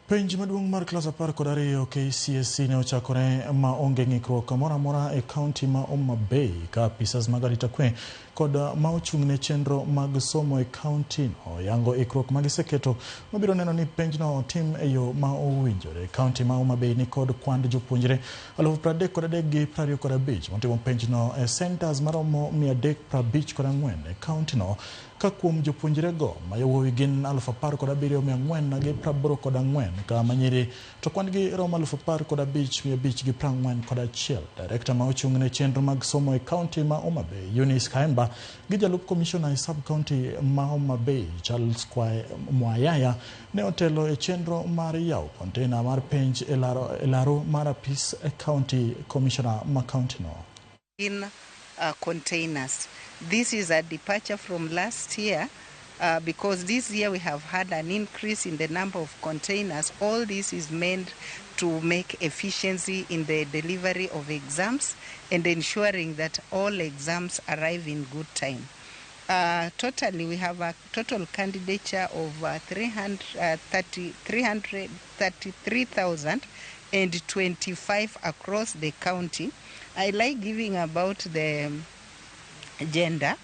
Penj maduong' mar klas 12 KCSE ne ochakore ma onge ng'ikruok moro amora e kaunti ma Homa Bay ka apisas mag arita kwe kod ma ochung' ne chenro mag somo e kaunti no yango ikruok ma giseketo mabiro neno ni penjno otim e yo ma owinjore. Kaunti ma Homa Bay ni kod kwand jopuonjre 33,025 motimo penjno e centers maromo 354 e kaunti no, ka kuom jopuonjrego ma yawuowi gin 17,484 ka manyiri to kwan-gi romo 15,541. Direkta ma ochung' ne chenro mag somo e kaunti ma Homa Bay, Eunice Khaemba, gi jalup komishona e sub-county ma Homa Bay, Charles Mwayaya, ne otelo e chenro mar yawo kontena mar penj e laro mar apis county commissioner ma kaunti no. In containers. This is a departure from last year because this year we have had an increase in the number of containers. All this is meant to make efficiency in the delivery of exams and ensuring that all exams arrive in good time. Totally, we have a total candidature of 333,025 across the county. I like giving about the gender.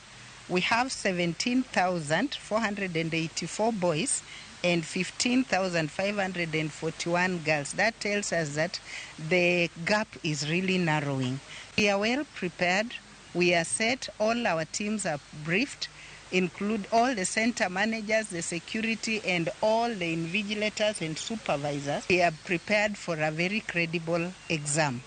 We have 17,484 boys and 15,541 girls. That tells us that the gap is really narrowing. We are well prepared. We are set. All our teams are briefed, include all the center managers, the security, and all the invigilators and supervisors. We are prepared for a very credible exam.